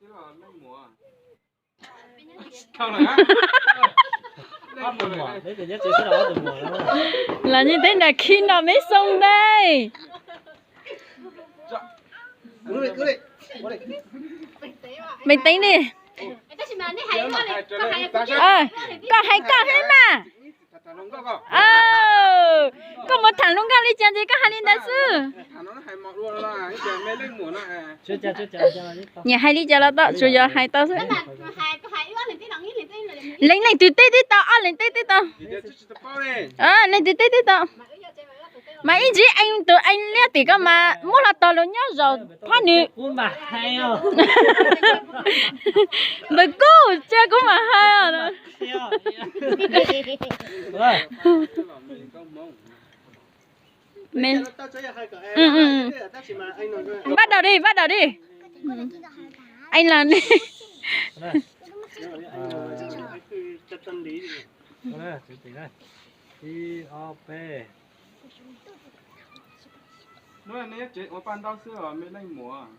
Los nyob teb nram khib no meb xoo dej. Mees teev li. Koj hais koj xwb mas. Koj mus tham hluas nkauj li cas ces koj hais li ntawd xwb. Nyiam hais li cas los tau, tsuas yog hais tau xwb. Leej leej twg teb tib tau, ob leeg teb tib tau. Leej twg teb tib tau. Mas ib ntsis eev tus eev liab tim koj mas muab hlo tog los nyob zaum phab nws. Ntawm kuj cia kuv mam hais. Npaj daus di, npaj daus di. Eev los ne. Ib, ob, peb. Hnub no neb tsev ua paj ntaub xwb os me leej muam.